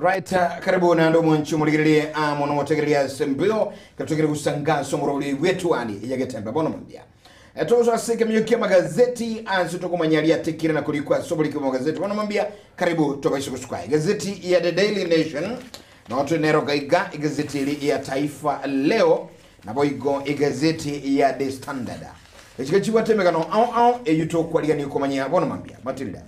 Right, karibu naende omwanchi omorigererie amo nomotegereria ase mbeo ketogere gusanga ase omorobori bw'etuani ya getembe bono mambia. Togosoa ase ekeminyo kia amagazeti ase tokomanya riatekire na korikwa ase oboriki bw'amagazeti bono mambia. Karibu tobaise gosuka egazeti ya The Daily Nation noto nero gaiga egazeti eri ya Taifa Leo naboigo egazeti ya The Standard. Echiga chibwate emegano ao ao eyio tokwarigania komanya bono mambia. Matilda.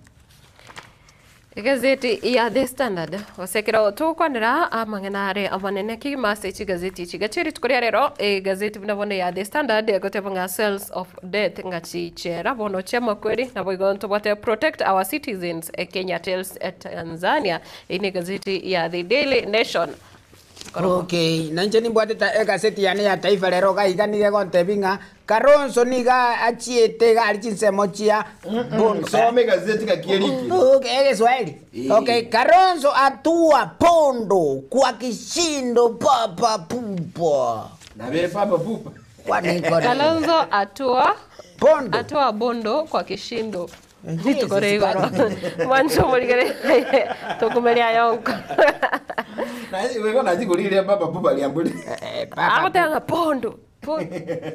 Egazeti ya The Standard, gose ekero togokwanera amang'ana are amanene kegima ase chigazeti echi iga chia rituko ria rero, egazeti buna bono ya The Standard egoteba ng'a cells of death ng'a chichera bono chi'amakweri, naboigo ntobwate protect our citizens Kenya tells Tanzania, eyio ne egazeti ya The Daily Nation. Okay, na inche nimbwatete egaseti yane ya Taifa Lero iga iga nigo egontebia ng'a Kalonzo nigo achiete iga aria chinsemo chia Bondo. Soma egazeti gaki erikire. Okay, egeswahili. Eh. Okay, Kalonzo atua Bondo kwa kishindo papa pupa. Nabere papa pupa. Kwani iko nini? Kalonzo atua Bondo. atua Bondo kwa kishindo. Rituko ria igoro. Mwanche omorigere tokumeria ayonko. Igo nachigorire baba buba ria mbori. Eh, papa Agoteba ng'a pondo. po-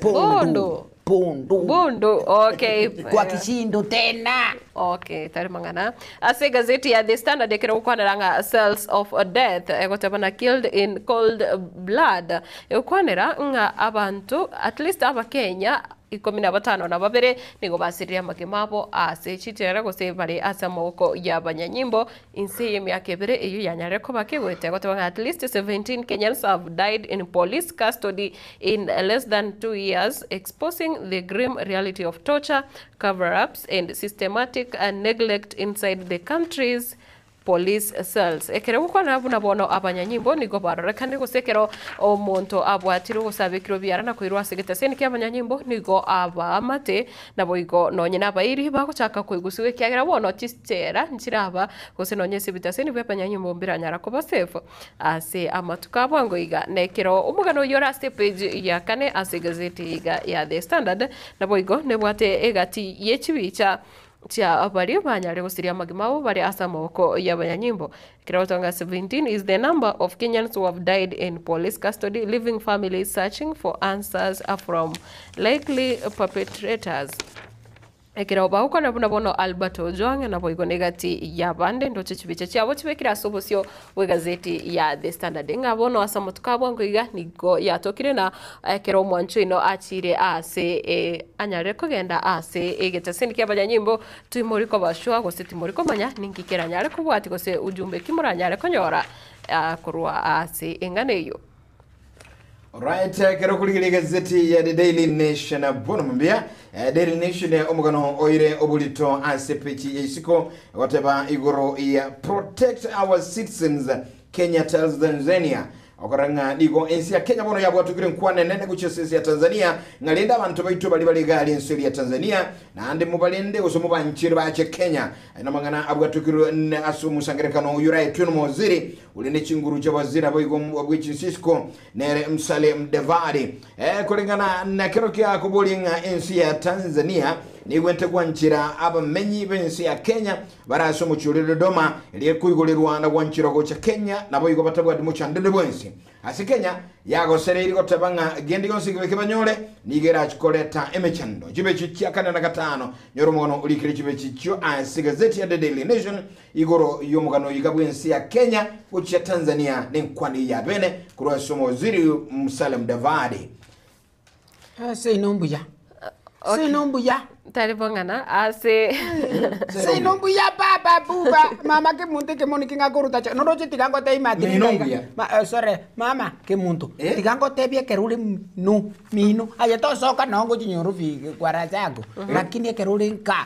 Pondo. Pondo. Bondo. Okay. Kwa kishindo tena. Okay, tari mang'ana. Ase egazeti ya The Standard ekero gokwanera ng'a cells of death egoteba na killed in cold blood egokwanera ng'a abanto at least abakenya Ikomi na batano na babere nigo basiririe amagima abo ase chichera gose bare ase amaboko y'abanyanyimbo inse y'emiaka ebere eyio yanyarire koba kegoeta goteba ng'a at least 17 Kenyans have died in police custody in less than 2 years exposing the grim reality of torture, cover-ups and systematic neglect inside the country's Police cells. Ekero gokwana buna bono abanyanyimbo nigo barorekanire gose ekero omonto abwatirwe gose abekirwe biara na koirwa ase egetaseni ki'abanyanyimbo nigo abaamate naboigo nonye nabairi bagochaka koigusigwa ekiagera bono chichera nchiraba gose nonye ase ebitaseni bi'abanyanyimbo mbiranyara koba safe ase amatuko a bwango iga. Na ekero omogano oyio ore ase epage ya kane ase egazeti iga ya The Standard naboigo nebwate egati ye chibicha chia baria banyare gosiria amagima abo bare ase amaboko y'abanyanyimbo. Ekero gotonga 17 is the number of Kenyans who have died in police custody leaving families searching for answers from likely perpetrators. Ekero bagokwana buna bono Albert Ojwang naboigo negati y'abande ndoche chibicha chiabo chibekire ase obosio bw'egazeti ya The Standard ng'a bono ase amatuko a bwango iga nigo yatokire na ekero omwancho oino achiire ase e, anyare kogenda ase egetaseni ki'abanyanyimbo, timori koba sure gose timori komanya ninki keranyare kobwatia gose ujumbe ki moranyare konyora ah, korwa ase eng'ana eyio. Alright, ekero okorigereria egazeti ya The Daily Nation bono mbuya Eh, Daily Nation eh, omogano oire oborito ase pechi ya isiko goteba igoro ya protect our citizens Kenya tells Tanzania okora ng'a nigo ense ya Kenya bono yabwatokire nkwana enene gochia ase ense ya Tanzania ng'a rende abanto baito baria bare iga aria ense eria ya Tanzania naende mobarende gose mobanchere bache Kenya Aya namang'ana abwatokirwe ase omosangererekano oyio oraetwe nomowaziri Ore ne chinguru chi'abazira boigo bwe chinsisiko, nere Musalia Mudavadi. Eh, koreng'ana na kero kia koboria ng'a ense ya Tanzania nigwente gwanchera abamenyi b'ense ya Kenya bare ase omochie ore Dodoma erio koigorerwa na gwancherwa gocha Kenya naboigo batabwati mochandone bwensi. Ase Kenya yagosereiri goteba ng'a gende gionsi ekibe kebanyore nigo erachi koreta emechando. Chibechi chia kane na gatano nyora omogano orikire chibechi echio ase egazeti ya The Daily Nation Igoro y'omogano oiga bw'ense ya Kenya gochia Tanzania nenkwana eye ya bene korwa ase omowaziri Musalia Mudavadi. Seino mbuya. Seino mbuya. Tari bong'ana ase Seino mbuya baba buba mama kemunto ekemoni king'akoruta cho noroche tiga ngotebie Martin Mino iga iga. mbuya. Ma eh, sorry mama kemunto Eh? tiga ngotebie ekero ore mino mino aye tosoka nonye ngochinyora ofisi kwara zako lakini ekero ore nka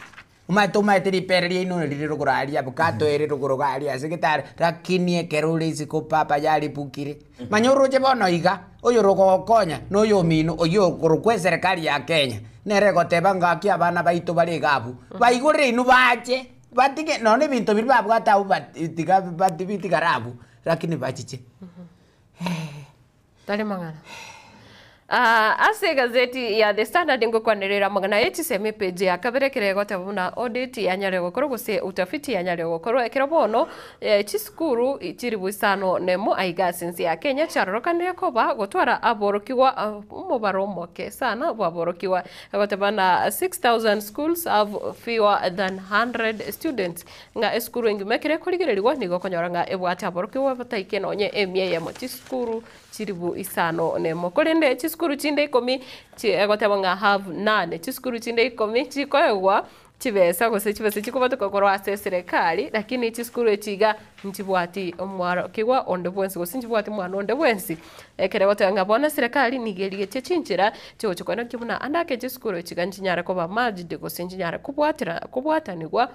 Omanyete omanyete ripere riaino rire rogoro aria abwo katoere rogoro iga aria ase getare, rakini ekero ore isiko papa yaribukire. Manya oroche bono iga, oyore ogogokonya na oyomino oyio okorokwa eserekari ya Kenya, nere egoteba ngaki abana baito bare iga abwo, baigorere inwe bache, batige nonya na ebinto biria babwate abwo bati tiga bati bitigare abwo, rakini bachiche. Tari mang'ana. Ah, ase egazeti ya The Standard ngokwanerera amang'ana ye chisemi epeji ya kabere ekero egoteba buna audit yanyarire gokorwa gose utafiti yanyarire gokorwa ekero bono eh, chisukuru chiribu isano nemo aiga ase ense ya Kenya chiarorokanire koba gotwara aborokigwa ah, omobaro omoke sana bw'aborokigwa egoteba na 6000 schools have fewer than 100 students ng'a esukuru engima ekero ekorigererigwa nigo okonyora ng'a ebwate aborokigwa bataike nonye emia eyemo chisukuru chilifu isano nemo. Korende chisukuru chinde ikomi chi egoteba ng'a have none, chisukuru chinde ikomi chikoegwa chibesa gose chibesa chikobatoka korwa ase eserekari, lakini chisukuru echi iga nchibwati omwarokigwa onde bwensi gose nchibwati mwana onde bwensi. Ekero egoteba ng'a bono eserekari nigo erigetie chinchera chigochia koenekia buna ande ake chisukuru echi iga nchinyare koba merged gose nchinyare kobwatera kobwatanigwa.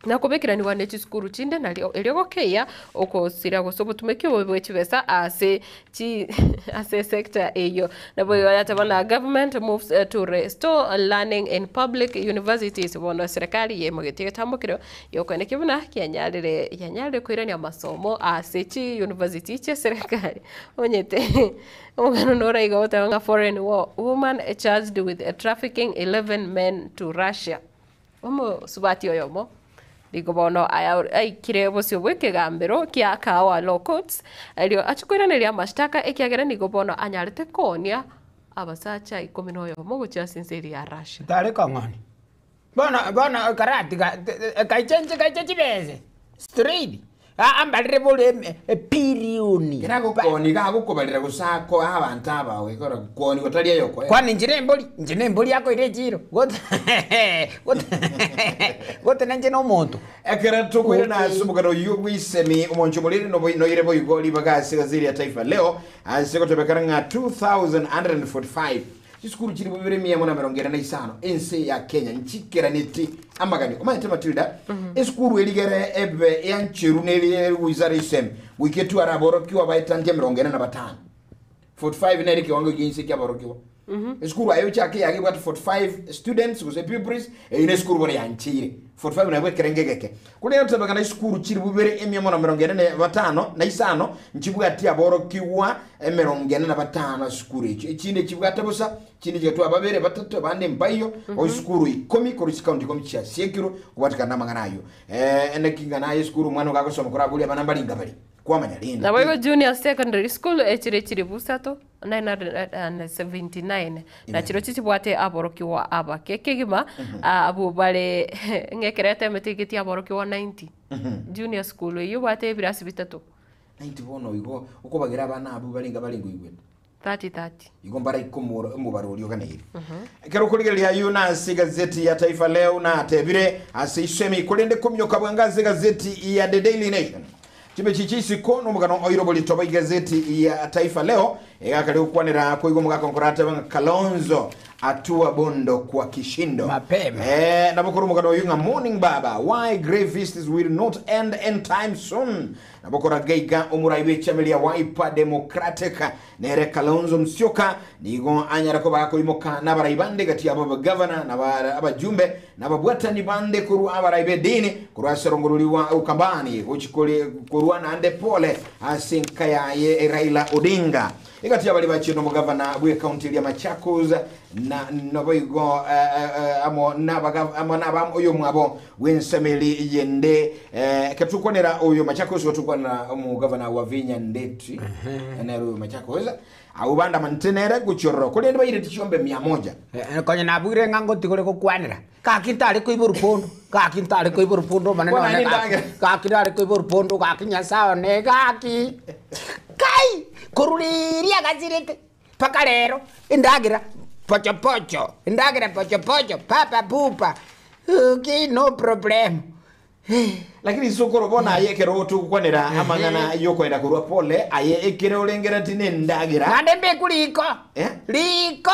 na kobekeranigwa ne chisukuru chinde nario erio gokeyia okosira gose obotumeki obobe bwe chibesa ase chi ase esector eyio. Naboigo yateba na government moves to restore learning in public universities bono eserekari yeimogetie egetambo keria giokoenekia buna kianyarire yanyarire koirania amasomo ase chi university chie eserekari. Omanyete omogano noro iga ogoteba ng'a foreign woman charged with trafficking 11 men to Russia. Omosubati oyomo nigo bono aikire bosio bw'ekegambero kia Kahawa Law Courts, erio achie koiraneria amashtaka ekiagera nigo bono anyarete koonia abasacha ikomi na oyomo gochia ase ense eria ya Russia. Tari kong'onia. Bono bono karatiga ekaicha inche ekaicha chibese straight aa mbarire bore eme epirioni. Kera agokoonia iga agokobarera gose akoa abanto aba oikora gokoonia gotari ayokoera. Kwani inche nembori? Inche nembori akoira echiro gote gote gote nainche nomonto. Ekero tokoirana ase omogano oyio bw'isemi, omonche omoriri nobo- noire boigo ribaga ase egazeti ya Taifa Leo ase gotebekana ng'a 2145 Chisukuru chilifu bibere mia emo na emerongo ene na isano ense ya Kenya nchikeraneti amagani. Omanyete Matilda, esukuru erigere ebe eancheru na eri wizara isemi goika etware aborokigwa baetanti emerongo ene na batano. 45 nere ekewango ekia inse kiaborokigwa. Esukuru aye ochake yage ebwate 45 students gose pupils, eyio ne esukuru bono yancheire. 45 nabo ekerengo egeke. Korende otebekana esukuru chilifu bibere emia emo na emerongo ene na batano na isano nchibwati aborokigwa emerongo ene na batano ase esukuru echio. Echinde chibwate bosa, chinde chigatwara babere, batato, abande mbaiyo, o esukuru ikomi korwa chikaunti ikomi chiasiekirwe kobwatekana na amang'ana ayio. Naki ng'a naye esukuru omwana ogagosoma koraborie abana mbaringa bare, kwamanya rende. Naboigo Junior Secondary School echire chilifu isato 979 na chirochio chibwate aborokigwa abake kegima abwo bare ng'ekero etemete igetie aborokigwa 90 junior school eyio obwate ebirasi bitato. 90 bono igo okobagera abana abwo barenge abarenge oigwete. 30 30. Igo mbaraike omobaro oria oganeire. Ekero okorigereria ayio nase egazeti ya Taifa Leo natebire ase isemi korende kominyoka bwango ase egazeti ya The Daily Nation. Chimechi chi'isiko nomogano oire oborito bwa igazeti ya Taifa Leo egakare gokwanera koigwa omogaka onkoro ateba ng'a Kalonzo atua Bondo kwa kishindo. Mapema. Nabo kore omogano oyo ng'a Morning Baba, why grey feasts will not end anytime soon. Nabo kore gaiga omorai bw'echama ria Wiper Democratic nere Kalonzo Musyoka nigo anyare koba akoimoka nabarai bande gati yabo abagavana na abajumbe na ababwatani bande korwa abarai b'edini korwa ase orongorori rwa Ukambani gochi kore korwa naende pole ase enka yaye Raila Odinga. Egati y'abare bachire nomogavana bw'ecounty eria Machakos na naboigo amo nabaga amo naba oyomwabo bw'ensemo eri yende ekero tokwanera oyo Machakos igo tokwanera omogavana wa Vinya Ndeti nere oyo Machakos abwo bandamanete nere gochia ororo korende baireti chiombe mia moja. Konya nabuire ng'a ngotigore gokwanera, gaki ntare koiborwa pondo, gaki ntare koiborwa pondo omonene Bono one naende gaki, ndagera. gaki nare koiborwa pondo gaki Nyasae one gaki, kai! Korwa riria agasirete mpaka rero, endagera pochopocho, endagera pochopocho, papa pupa, okay no problem. Lakini sokoro bono aye ekero togokwanera amang'ana yokoenda korwa pole aye ekere orengereti nendagera. Naende mbekwe riko, Eh? riko,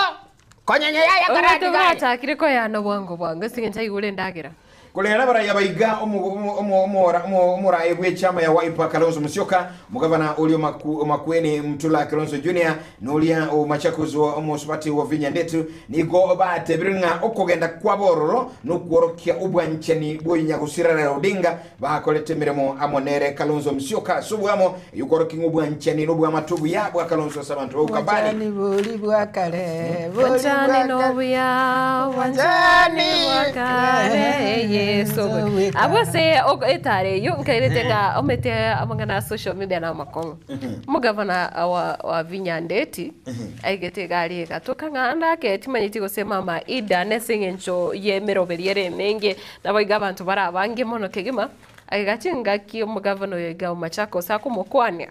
konyenya yaya Omanyete karatiga aye. bwachakire koyana bwango bwango ase eng'encho aigure endagera. Korende abarai aba iga, omoraai bw'echama ya Wiper Kalonzo Musyoka, omogavana oria o Makueni Mutula Kilonzo Junior, na oria o Machakos omosubati Wavinya Ndetu nigo batebire ng'a okogenda kwabo ororo nokworokia obwanchani bw'onyagusira Raila Odinga bakorete emeremo amo nere Kalonzo Musyoka ase oboamo eyio kworokia ng'a obwanchani nobwamate obuya bwa Kalonzo ase abanto ba Ukambani. Bwanchani bori bwa kare, bori bwa Bwanchani kare. nobuya, bwanchani bwa kare, Yeso gwe. Abwo ase etara eyio nkairete ng'a omete amang'ana a social media na amakong'u. Omogavana wa wa Vinya Ndeti aigete egari egatoka ng'a ande ake timanyeti gose mama Ida nese eng'encho y'emeroberi ere emenge naboigo abanto bare abange mono kegima, aiga chingaki omogavana oyo iga o Machakos akomokwania.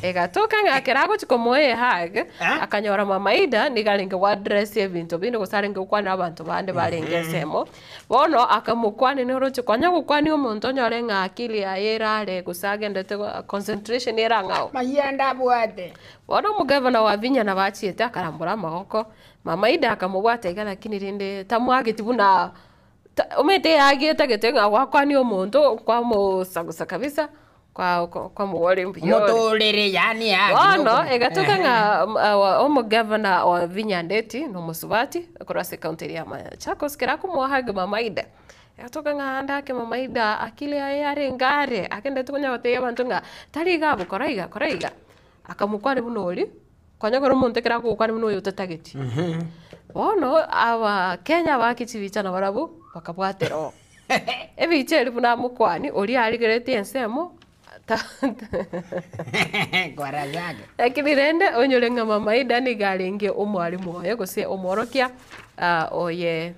Egatoka ng'a ekero agochia komoa ehug, akanyora mama Ida nigo arenge go address ebinto binde gose arenge gokwanera abanto bande barenge ensemo. Bono akamokwania noroche konya gokwania omonto onyore ng'a akili yaye ere are gose agendete concentration ere ang'ao. Mayia ndabwate. Bono omogavana wa Vinya nabo achiete akarambora amagoko, mama Ida akamobwata iga lakini rende tamwageti buna omanyete ehug etagete ng'a gwakwania omonto kwamosagusa kabisa. Kwamoboria mbuya ore. Omotorere yaani ehug Bono nokomo- egatoka ng'a omogavana o Vinya Ndeti na omosubati korwa ase ekaunti eria ya Machakos kera akomoa hug mama Ida, egatoka ng'a ande ake mama Ida akili yaye yarenge are, agenderete konya gotebia abanto ng'a tari iga abwo kora iga kora iga. Akamokwania buna oria, konya kore omonto ekero akogokwania buna oyo otatageti. Bono abakenya bake chibicha nabarabwo bakabwatera oo. Ebicha eria buna amokwani, oria arigereretie ensemo, Lakini rende onyore ng'a mama Ida nigo arenge omwalimu oye gose omworokia oye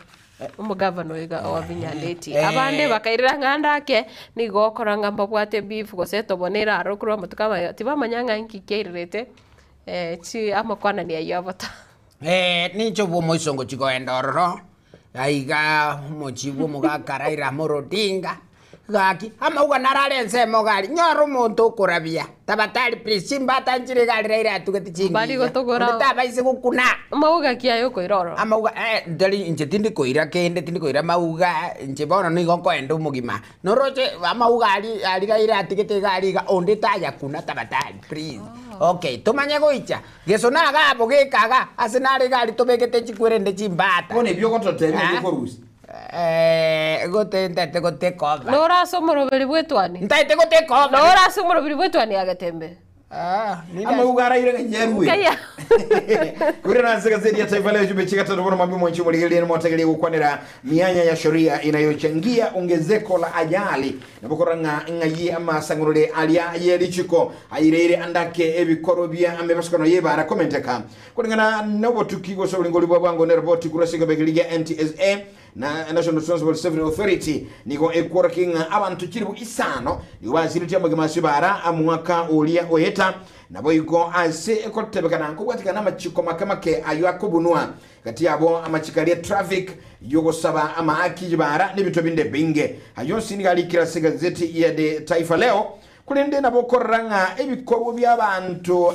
omogavana oyo iga o Vinyandeti. Abande bakairera ng'a ande ake nigo okora ng'a mbabwate beef gose etobo nere aro korwa amatuko amaya tibamanya ng'a inki kiairerete chi amakwanani ayio abo ta. Ninche obwo omoiso ngochia koenda ororo, Aiga omochie bw'omogaka Raila Amolo Odinga, gaki amauga naro are ensemo iga aria, nyora omonto okorabia, tabatari please, chimbata nchire iga aria Raila atugete Mbari chingiya, gotogora. onde tabaise gokuna. Amauga ki aye okoira ororo? Amauga eh, ntari inche tindi koira kende, tindi koira mauga, inche bono nigo nkoenda omogima. Noroche amauga aria aria Raila atigete iga aria iga, onde tayakuna tabatari please. Okay, tomanye goicha. Geso naga abo geka iga, ase nare iga aria tobegete chikwerende chimbata. Bono ebio ogototebia nabio okorusia. Eh, gote ntaete go take over. Nore ase omoroberi bw'etwani. Ntaete go take over. Nore ase omoroberi bw'etwani ya Getembe. Ah, ninda- Amauga araire ng'a nyerue. Nkaya. Kure na ase gazeti ya Taifa Leo chumbe chigatatu bono mambia mwanchi omorigereria nimotegerie gokwanera mianya ya sheria inayochangia ongezeko la ajali Nabo korora ng'a ng'ai amasang'orore aria ye richiko aireire andake ebikorwa bia amebasukano y'ebaara komenteka. Koreng'ana nobotuki gose oboringori bwa bwango ne roboti korwa ase ekebekeria gia NTSA na National Transport Safety Authority nigo ekworokia ng'a abanto chilifu isano nigo basiretie amagima ase ebaara omwaka oria oeta. Naboigo ase egotebekana nkobwatikana namachiko make make ayio akobunwa Gati yabo amachiko aria traffic, y'ogosaba amaaki y'ebaara, na ebinto binde ebinge. Ayio onsi nigo arikire ase egazeti ya The Taifa Leo. Korende nabo okorora ng'a ebikorwa bi'abanto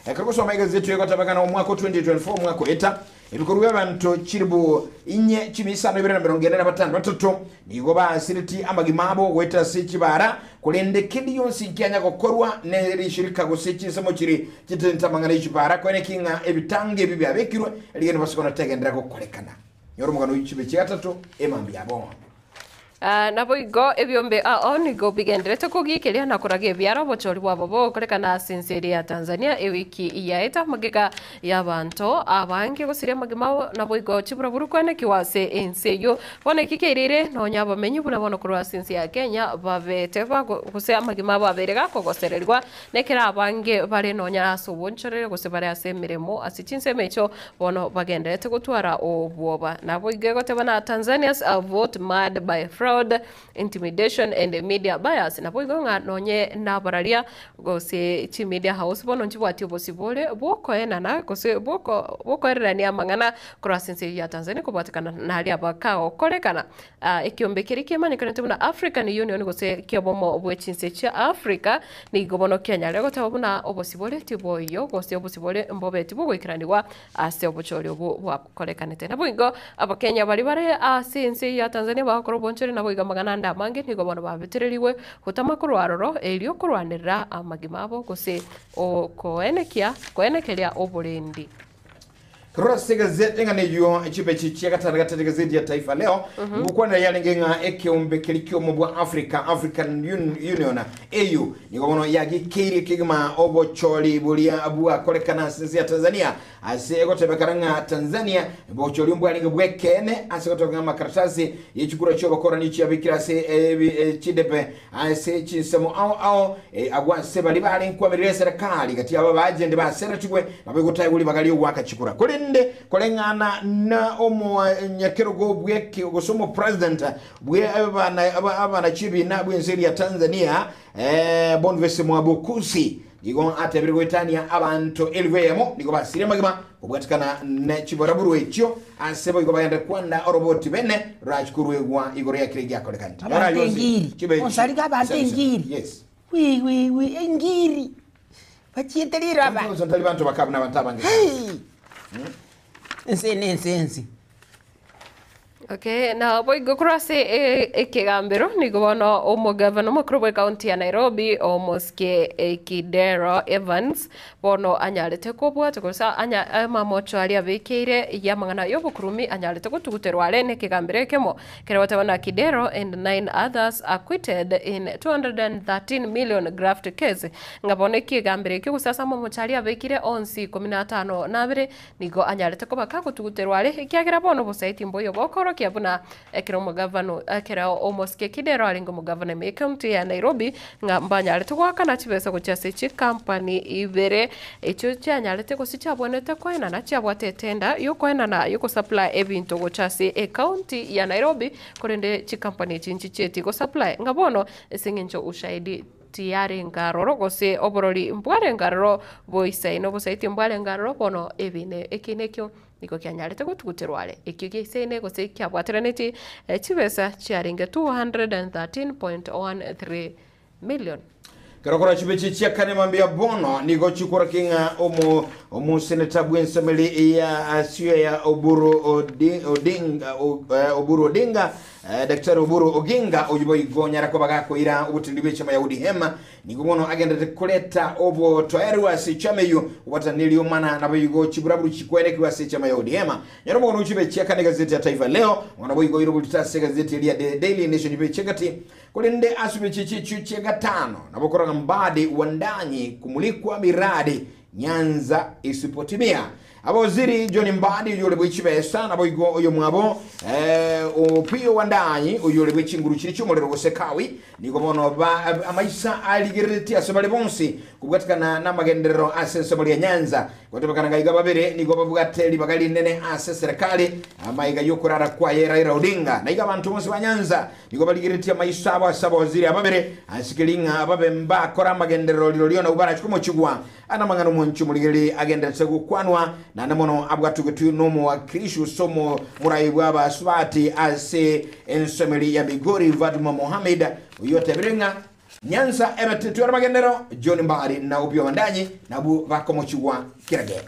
ekero ogosoma egazeti eye egotebekana omwaka o 2024 omwaka oeta, ebikorwa bi'abanto chilifu inye chimia isano ibere na emerongo ene na batano batato nigo baasiretie amagima abo goeta ase chibaara, korende kende gionsi nkianya gokorwa ne rishirika gose chinsemo chiri Chitente amang'ana y'echibara koeneki ng'a ebitango ebi biabekirwe, rigena basiko na tegenderera gokorekana. Nyora omogano oyio chibe chi'gatato emambia ya bono. Naboigo ebiombe ao nigo bigendererete kogiikeria na koraga ebiara obochori bwabo bogokorekana ase ense eria ya Tanzania ewiki yaeta magega y'abanto abange gosiria amagima abo naboigo chiburaburu koenekiwa ase ense eyio. Bono eki kiairire nonya abamenyi buna bono korwa ase ense ya Kenya babete gose amagima abo abeire gakogosererigwa Nekero abange bare nonya ase obonchoreri gose bare ase emeremo ase chinsemo echio bono bagendererete gotwara obwoba. Naboigo egoteba na Tanzania's vote marred by fraud. fraud, intimidation and media bias. Naboigo ng'a nonye nabararia gose chimedia house bono nchibwati obosibore bw'okoenana gose bw'okoererania amang'ana korwa ase ense eyio ya Tanzania kobwatekana naria bakagokorekana. Ekiombe keria kemanyekanete buna African Union gose ki'obomo bwe chinse chia Africa nigo bono kianyarire goteba buna obosibore tiboiyo gose obosibore mbobe tibogoikeranigwa ase obochori obwo bwakorekanete. Naboigo Abakenya baria bare ase ense ya Tanzania bagokora obonchori naboigo amang'ana ande amange nigo bono babetererigwe gotama korwa aroro erio korwanerera amagima abo gose okoenekia koenekeria oborendi. Rora ase egazeti eng'ana eyio chipechi chia gatano gatatu egazeti ya Taifa Leo ngokwanera yarenge ng'a ekeombe keria kiomo bwa Africa African Union AU nigo bono yagikeirie kegima obochori boria bwakorekana ase ense ya Tanzania ase egotebekana ng'a Tanzania bochori mbwarenge bw'ekeene ase goteba ng'a amakaratasi yechikura chiobokorani chiabekire ase chidepe Ase chinsemo ao ao, agwo ase baria bare nkwamerera eserekari gati yabo abaagenti baseretigwe, nabo egotaegwa ribaga ri'ogoaka chikura. Korende koreng'ana na omonyakerogo bw'eke gose omopresident bwe abanachiebina bw'ense eria Tanzania, Boniface Mwabukusi, nigo atebire goetania abanto elifu eyemo nigo basirie amagima kobwatikana ne chibaraburu echio ase boigo bagende kwanda oroboti bene rorachie koruegwa igoro ya kera egiakorekanete. Abanto engiri, onsarige abanto engiri. Yes. Wi wi wi engiri. Bachiete riraba. Ntari banto bakabu na abanto abange. Hey. Ense ne ense ense. Okay, na boigo korwa ase ekegambero nigo bono omogavana omokoro bw'ekaunti ya Nairobi omosike Kidero Evans bono anyarete kobwata gose anya amamocho aria abekeire y'amang'ana y'obokurumi anyarete gotuguterwa are nekegambero ekemo kere goteba na Kidero and nine others acquitted in 213 million graft case ng'a bono ekegambero ekio gose ase amamocho aria abekire onsi ikomi na atano na abere Nigo anyarete koba kagotuguterwa are, ekiagera bono obosaiti mboiyo bokoorokia buna ekero omogavana ekero omosike Kidero arenge omogavana ime y'ecounty ya Nairobi ng'a mbanyarete goakana chibesa gochia ase chikampani ibere echio chianyarete gose chiabwenerete koenana chiabwate etender yokoenana yogosupply ebinto gocha ase ecounty ya Nairobi korende chikampani echi nchichieti gosupply ng'a bono ase eng'encho ushahidi Tiyarenge aroro, gose oborori mbwarenge aroro boisaine, obosaiti mbwarenge aroro, bono ebiina ekiina ekio nigo kianyarete gotuguterwa are. Ekio giaisaine gose kiabwateranetie chibesa chiarenge 213.13 million. Ekero okora chibe chia kane mambia bono nigo chikworokia ng'a omo omoseneta bw'ensemeri ya Asia ya Oburu Odinga, Oburu Odinga Daktari Oburu Oginga oyio boigo onyare koba gakoira oboteneneri bw'echama ya ODM nigo bono agendererete koreta obotoereru ase echama eyio obwataneri omana naboigo chiburaburu chikwerekigwe ase echama ya ODM. Nyora omogano ochibe chiakana egazeti ya Taifa Leo bono boigo oire oborito ase egazeti eria The Daily Nation ibe chiagati korende ase emechichi echio chia gatano nabo okorora Mbadi Wandanyi kumulikwa miradi Nyanza isipotimia Abawaziri John Mbadi oyore bwe chibesa naboigo oyomwabo Opiyo Wandayi oyore bwe chinguru chiria chi'omorero gose Kawi nigo bono ba amaisa arigereretie ase bare bonsi kobwatikana namagenderero ase ensemo ria Nyanza. Gotebekana ng'a iga babere nigo babwate ribaga rinene ase eserekari amaiga y'okorara kwaye Raila Odinga na iga abanto bonsi ba Nyanza nigo barigereretie amaiso abo ase abawaziri aba babere ase keri ng'a babe mbakora amagenderero rirorio nabwo barache komochigwa Aya namang'ana omonche omorigeri agenderete gokwanwa, naende mono abwatogetwe nomowakilishi gose omorai bw'abasubati ase ensomeri ya Migori Fatuma Mohamed, oyio otebire ng'a Nyanza ebetetwe are magenderero, John Mbadi na Opiyo Wandanyi nabwo bakomochigwa kera kero.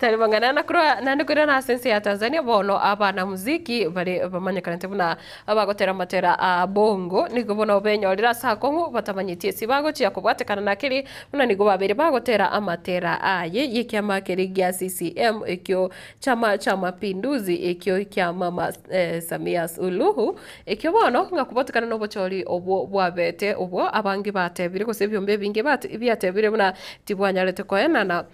Tari mang'ana nakorwa naende koirana ase ense ya Tanzania bono abanamuziki bare bamanyekanete buna abagotera amatera a bongo nigo bono benyorire ase akong'u batamanyeti esi bagochia kobwatekana na keri buna nigo babeire bagotera amatera aye y'ekiama keria gia CCM ekio chama cha mapinduzi ekio kia mama Samia Suluhu ekio bono ng'a kobwatekana na obochori obwo bwabete obwo abange batebire gose ebiombe ebinge biatebire buna tibwanyarete koenana.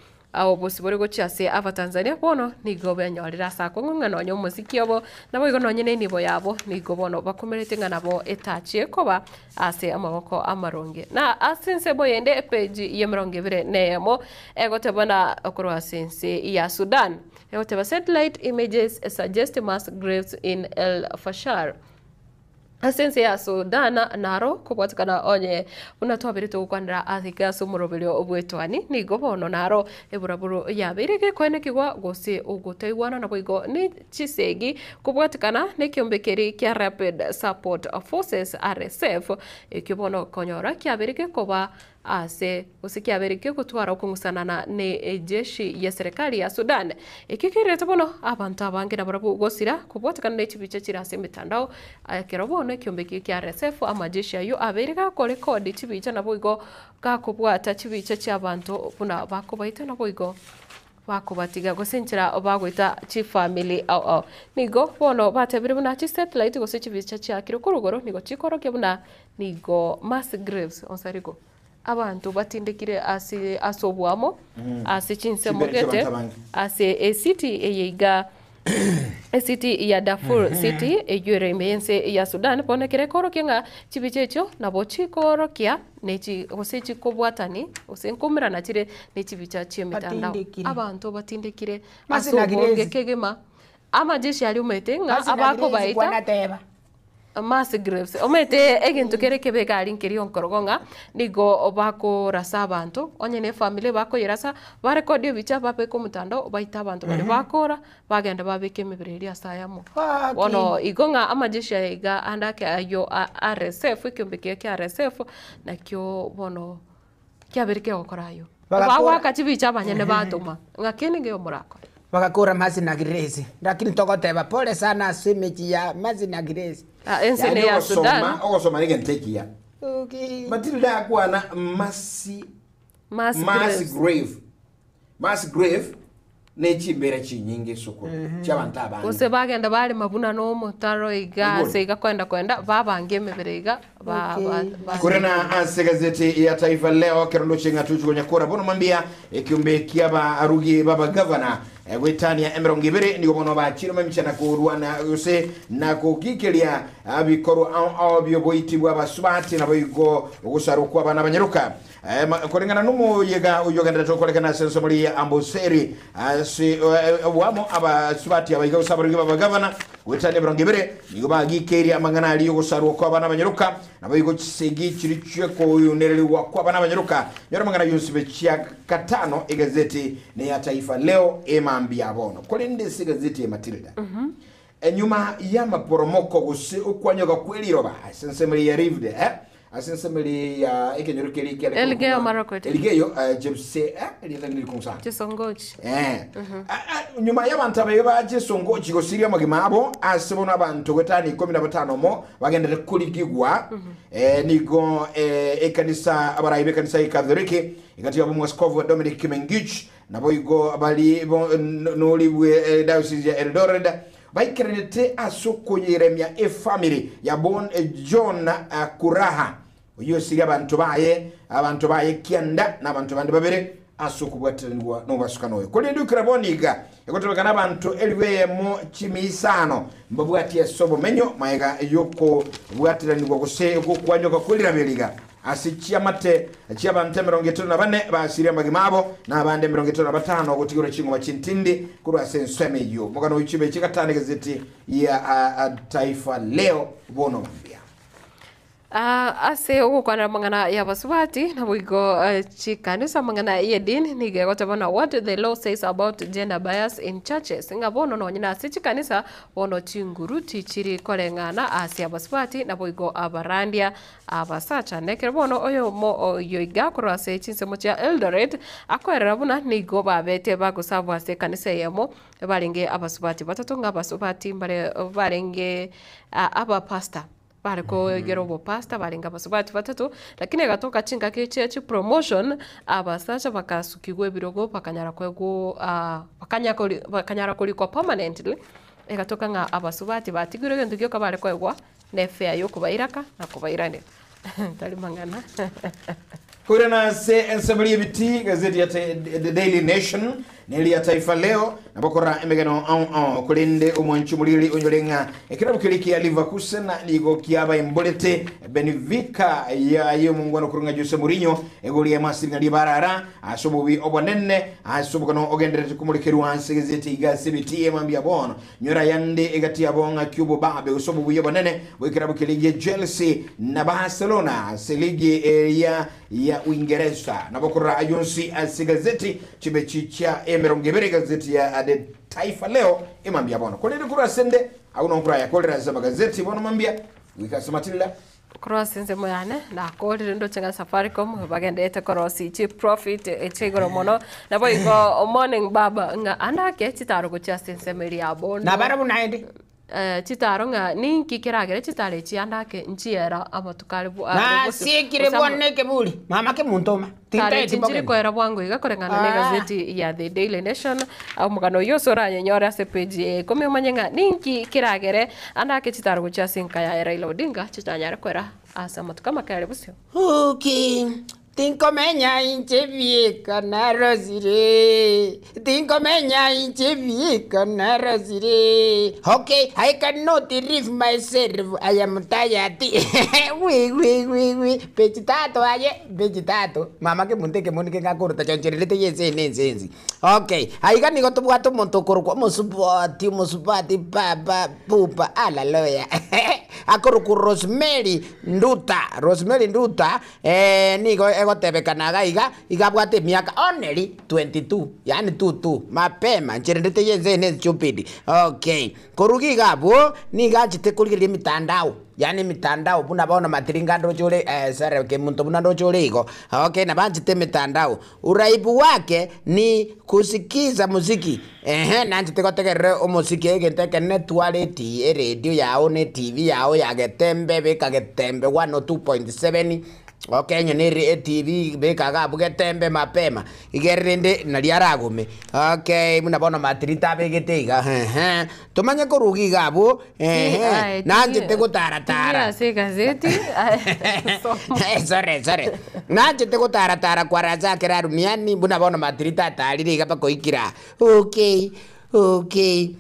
Obosibore gochia ase Abatanzania bono nigo benyorire ase akong'u ng'a nonya omosiki obo, naboigo nonye nenibo yabo nigo bono bakumerete ng'a nabo etachie koba ase amaboko amaronge. Na ase ensemo yende epeji y'emerongo ebere na eyemo egoteba na korwa ase ense ya Sudan egoteba satellite images suggest mass graves in El Fashar. Ase ense ya Sudan naro kobwatekana onye buna twabeire togokwanera ase ase omoroberio bw'etwani, nigo bono naro eburaburu yabeire gekoenekigwa gose ogotaigwana naboigo ne chisegi kobwatekana nekiombe keria kia Rapid Support Forces, RSF, ekio bono konyora kiabeire gekoba Ase gose kiabeire kegotwara okong'usanana ne ejeshi ye serikali ya Sudan. Eki kerete bono abanto abange nabarabwo gosira kobwatekana ne chibicha chire ase emetandao. Ekero bono ekiombe eke kia RSF amajeshi ayio abeire gakorekodi chibicha naboigo gakobwata chibicha chiabanto buna bakobaita naboigo Bakobatiga gose enchera bagoita chifamiri ao ao. Nigo bono batebire buna chisatellite gose chibicha chiakire korwa igoro nigo chikorokia buna nigo mass graves onsarigo abanto batindekire ase ase oboamo ase chinsemo Chimbere gete chi'abanto abange. ase ecity eye iga Ecity ya Darfur City eyio ere ime y'ense ya Sudan bono ekero ekorokia ng'a chibicha echio nabo chikoorokia nechi gose chikobwatani gose nkomerana chire ne chibicha chi'emetandao. Batindekire. Abanto batindekire ase Masina obonge Grace. kegima. Amajeshi aria omanyete ng'a Masina Grace abakobaita kwanateba. Mass graves. Omanyete egento kere ekebe iga aria nkeria onkorogo ng'a nigo bakorasa abanto, onye na efamiri bakoyerasa, barekodi ebicha babeke omotandao baite abanto baria bakora, bagenda babeka emebere eria ase ayamo. Gaki. Bono igo ng'a amajeshi aya iga ande ake ayio a RSF ekiombe keria kia RSF, nakio bono kiabeire kegokora ayio. Bagakora- Bagoaka chibicha abanyene batoma, ng'a kende nkeiyo morakore. Bagakora Mercy na Grace, lakini togoteba pole sana ase emechi ya Mercy na Grace. Ah, ense Yaani ne ya ogosoma Sudan, ogosoma negento ekiya Okay. Matilda akwana masi mass mass graves. grave mass grave ne chimbera chinyinge esukuru chiabanto abange Gose bagenda barema buna nomotaro iga Igoro. ase iga kwenda kwenda babanga emebere iga ba, ba, Okay. ba, Korena ase gazeti ya Taifa Leo kerondo ching'atu chikonyakora bono mambia ekiombe kiaba arugi b'abagavana gwetania emerongo ibere nigo bono bachire mamicha na korwana gose na kogikeria bikorwa ao ao bioboiti bwa abasubati nabo igo ogosarwa kwa abana abanyaruka. Koreng'ana nomoyega oyo ogenderete okorekana ase ensemo ya Amboseli ase wamo abasubati abaiga gose abarugi b'abagavana gwetania emerongo ibere nigo bagikeria amang'ana aria ogosarwa kwa abana abanyaruka nabo igo chisegi chiri chikoyunereriwa kwa abana abanyaruka nyora amang'ana yonsi chia katano egazeti ne ya Taifa Leo emambia bono korende ase egazeti ya Matilda enyuma ya maporomoko gose okwanyoka kweriroba ase ensemo ya Rift ase ensemo ya ekenyoro keri kere Elgeyo Marakwet. Elgeyo Jepse erieta nirikonsa Chisongochi. Nyuma y'abantu abaye bachisongochi gosiria amagima abo ase bono abantu gwetani 15 mo bagendere kurigigwa nigo ekanisa abarayi b'ekanisa y'Ekatholiki ikati yabo mwaskofu Dominic Mengich nabo igo bali nolibwe diocese ya Eldoret baikeranete ase okoyeremia efamily ya bon John Kuraha oyo osiria abantu baye kianda na abantu bandi babere ase okobwateranigwa nobasukano oyo korende okera boniga egotobekana abantu eriweyemo chimisano mbabwati ase obomenyo maega yokobwateranigwa gose gokwanyoka kwerirabe ase chiamate chiabantu 54 basiria amagima abo na abande 55 gotigora chingoma chintindi korwa ase ensemo eywo mogano oichibe chigatano egazeti ya Taifa Leo bono mambia. Ase ogokwanera amang'ana ya basubati naboigo chikanisa amang'ana ya edini nigo egoteba na what the law says about gender bias in churches ng'a bono nonye na ase chikanisa bono chinguru tichiri koreng'ana ase abasubati naboigo abarandia abasacha nekero bono oyomo oyo iga korwa ase chinsemo chia Eldoret akoerera buna nigo babete bagosabwa ase ekanisa eyemo barenge abasubati batato ng'a abasubati mbare barenge abapastor bare koegera obopasta barenge abasubati batato lakini egatoka chingaki chia chipromotion abasacha bakasukigwa ebirogo bakanyara koegwa bakanyara korikwa permanently egatoka ng'a abasubati batigire egento gioka bare koegwa na efare yokobairaka na kobairanera tari mang'ana. Koirana ase ensemo y'ebiti, gazeti ya The Daily Nation neri ya Taifa Leo nabokora emegeno ao ao korende omwanchi omoriri onyore ng'a ekerabu keria kia Leverkusen nigo kiabaimborete Benfica yaye omongwana okorwa ng'a Jose Mourinho egoria amasiringa ribarara ase obobi obonene ase obokano ogenderete komorekerwa ase gazeti iga ase ebiti emambia bono Nyora ayande egati yabo ng'aki obobabe gose obobuya obonene bw'ekerabo keria gia Chelsea na Barcelona ase ligi eria ya Uingeresa. Nabo korora ayio onsi ase egazeti chimechi chia emerongo ebere egazeti ya The Taifa Leo emambia bono. Korende korwa ase nde agwo nonkorwa ayakorera ase amagazeti bono mambia goika ase Matilda. Korwa ase ensemo yane, nakorire ndoche ng'a Safaricom bagenderete korosia chiprofit chia igoro mono, naboigo morning baba ng'a ande ake chitaro gochia ase ensemo eria ya bondo. Nabarabwo naende. Chitaro ng'a ninki keragere chitaro echi ande ake nchiera amatuko are are bosio. Nasiekire Gose ama- bono ekeburi, mama kemonto oma, Tare tintaeti chinchiri bogeni. koera bwango iga koreng'ana na Ah. egazeti ya The Daily Nation. Omogano oyio ase oranyenyore ase page ya ikomi omanye ng'a ninki keragere ande ake chitaro gochia ase enka yaye Raila Odinga chitanyare koera ase amatuko amake are bosio. Okay, tinkomenya inche bieka narosire, tinkomenya inche bieka narosire. Okay, I cannot leave myself, I am tired. Wi wi wi wi, page tatu aye. Mbe chitato, mama kemonto ekemoni kegakorota chonchererete yense ene ense ensi. Okay, aiga nigo tobwate omonto okorokwa omosubati omosubati baba pupa haleluya akorokwa Rosemary Nduta, Rosemary Nduta nigo egotebekana iga iga, iga abwate emiaka only 22 yaani two two mapema nchererete yense ene stupid okay. Korwa iga abwo nigo anchete korigereria emitandao, yaani emitandao buna bono matiringa ndoche ore sorry kemunto buna ndoche ore igo, okay nabo anchete emitandao. Uraibu wake ni kusikiza muziki, ehe nanchete gotegerera omosiki egento ekenene tware eti eredio yao na etv yao ya getembe beka getembe 102.7. Okay onye nere etv beka iga abwo getembe mapema, iga rende nari aragome, okay buna bono matirita abegete iga ehe, tomanye koruga iga abwo ehe, nanchete gotaratara. Ase egazeti Sorry sorry, nanchete gotaratara kwaracha kera duniani buna bono matirita atarire iga mpaka oikire aa, okay okay.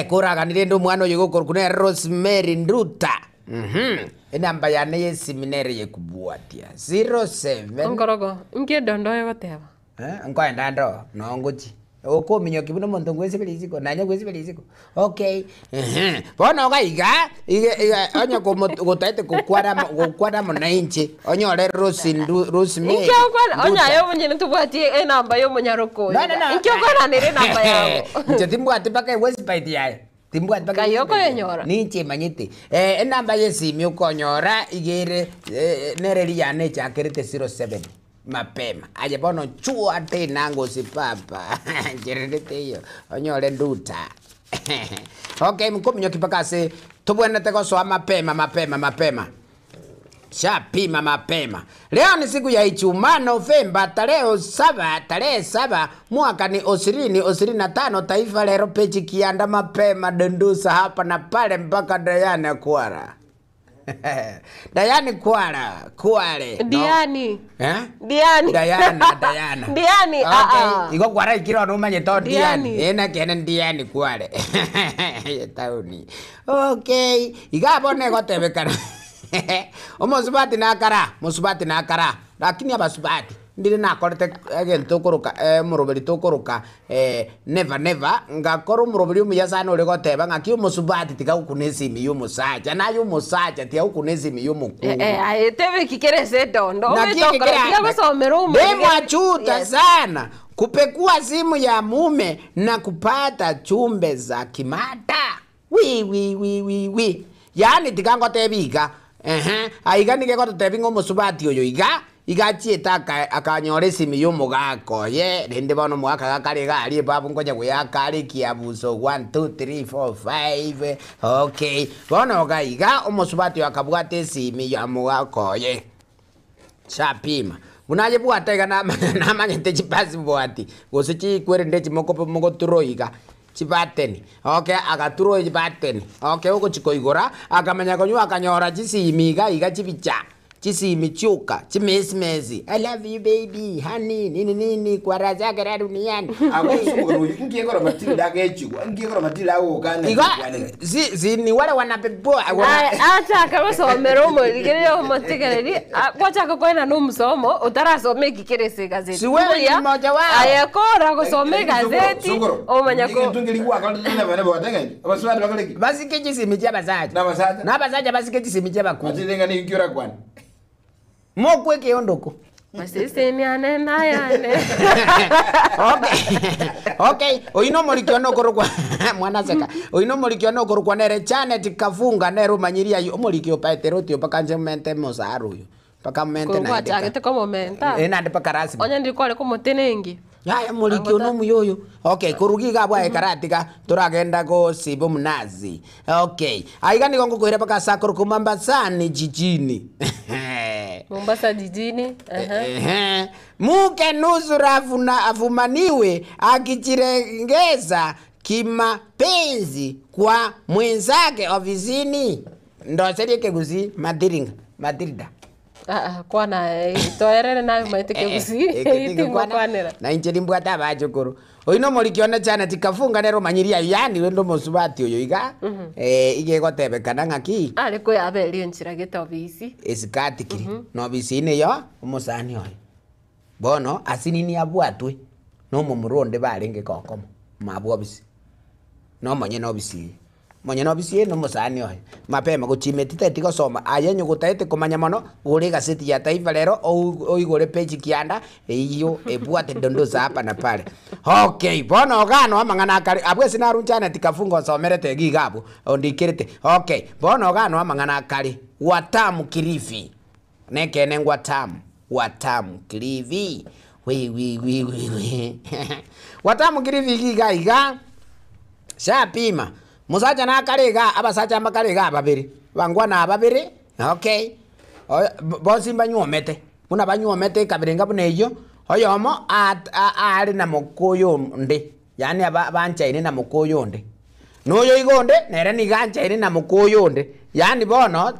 Koragani rende omwana oyo gokorokwa nere Rosemary Nduta. Mhm. Enamba yane y'esimi nere yekobwatia 07 Onkorogo, inki edondo egoteba? Eh, nkoenda ndo nongochi okominyoki buna omonto ngwesibera isiko nanye gwesibera isiko okay ehe bono iga iga iga iga onye komo gotaete gokwana amo gokwana amo na inche onyore Rosi Ndu Rosemary Inki okwana onye Nduta. aye omonyene tobwati enamba ya omonyaroko oyo No, no, no. Inki okwananera enamba yago? Inche timbwati mpaka ewebsite yaye. Timbwati mpaka Nkai ewebsite yaye. okoyenyora? Ninche emanyete. Eh, enamba ya esimi okonyora iga ere eh, nere eri yane echakerete 07 mapema. Aye bono chua tena ngosi papa. Nchererete iyo. Onyore nduta. Okay, nkominyoki mpaka ase tobwenerete gosoa mapema mapema mapema. Shapima mapema. Leo ni siku ya Ijumaa Novemba tarehe saba tarehe saba mwaka ni ishirini ishirini na tano. Taifa Leo peji kianda mapema dundusa hapa na pale mpaka Diana Kwara. Diana Kwara Kware. No. Diani. Eh? Diani. Diana Diana. Diani, ah, ah. Okay. Igo kwara ikiro no manye to Diani. Diani. Ena kene Diani Kware. Tauni. Okay. Iga bono egotebekana. Omosubati nakara, mosubati nakara. Lakini abasubati ndire nakorete egento okoroka omoroberi tokoroka never never ngakora omoroberi omuya sana ore goteba ng'aki omosubati tiga gokuna esimi ya omosacha naye omosacha tiga gokuna esimi ya omokungu. Aye tebe kere ase edondo Naki omanyete okora ekekera- tiga gosomera omonto. Demwachuta Yes. sana kupekua simu ya mume na kupata chumbe za kimata wi wi wi wi wi yaani tiga ngotebi iga ehe aiga niga egototebi ng'a omosubati oyo iga iga achiete aka akanyora esimi ya omogaka oye rende bono omogaka gakare iga aria ebabu nkonya goyaka are ekiabuso one two three four five okay bono iga iga omosubati oyo akabwata esimi ya omogaka oye. Shapima. Buna ayebwate iga namanyete chipasipoti gose chikwerende echi mogoturwa iga chibateni okay agaturwa chibateni okay ogochi koigora akamanya konywa akanyora chisimi iga iga chibicha. Chisimi chioka, chimesimesi, I love you baby, honey, nini nini, kwa raha zake raha duniani. Agwo ase omogano oyio, inki ekora Matilda agechigwa? Inki ekora Matilda agokana Igo, ekwanire? si, si ni wale wanabebwa, wana- Aya, achaka gosomera omorigereria omotegereri, a- gwachaka koena na omosomo otarasoma eki kere ase egazeti. Si wewe ni Mbuya, mmoja wao. Aye kora gosoma egazeti, Sokoro, omanya ko egento nkeri gwakorete na abana bagotenga abasubati bakore ki? Basike chisimi chia abasacha. Na abasacha? Na abasacha basike chisimi chia abakungu. Matilda ng'a ninki orakwane? Mokwe ekeondoko. Maseseni ane nayane. Okay. Okay, oyio nomoriki one okorokwa mwanaseka. Oyio nomoriki one okorokwa nere Janet Kafunga nere omanyirie ayio omoriki opaete rotio mpaka inche mente mosara oyo. Mpaka mente Korwa naende gwachagete ka. komomenta. Eh, naende mpaka rasmi. Onye ndiri kware komotenengia. Yaya omoriki one omuya oyo. Okay, korwa iga abwo aye karatiga toragenda gosiba omunazi. Okay, aiga nigo ngokoira mpaka ase akorokwa Mombasani jijini. Mombasa jijini. Aha. Ehe. Muke nusura afuna, afumaniwe akichirengeza kimapenzi kwa mwenzake ofisini. Ndoserie kegusii matiringa matilda. Ah, ah, kwana eh, toerere naye maete kegusii tingokwanera. Na inche nimbwate abachukuru. Oyo nomoriki one Janet Kafunga nere omanyirie ayio yaani rende omosubati oyo iga eh, iga egotebekana ng'aki Are koyaberia enchera gete obisi. esikati kiri na obisini eyo omosani oye. Bono asinini abwatwe na omomura onde barenge kokomo mabwo obisi. Na omonyene obisi eye. Omonyene obisi eye na omosani oye. Mapema gochimeti teti gosoma aye onye gotaete komanya mono gora egaseti ya Taifa Lero ou oigore page kianda eyio ebwate dondoza hapa na pale. Okay, bono igaa noo amang'ana akare abwo ase narunchane tikafunga onsomerete iga iga abwo ondikerete. Okay, bono igaa noo amang'ana akare, Watamu Kilifi. Nekeene Watamu, Watamu Kilifi, wi wi wi wi wi Watamu Kilifi iga iga iga, shapima, mosacha nakare iga, abasacha mbakare iga babere, abangwana aba babere, okay, oyo bonsi mbanyuomete, buna banyuomete ekabira enga buna eyio, oyomo at are na mokoyo onde, yaani aba banchaine na mokoyo onde. Na oyo iga onde, nere nigo anchaine na moka oyo onde. Yaani bono,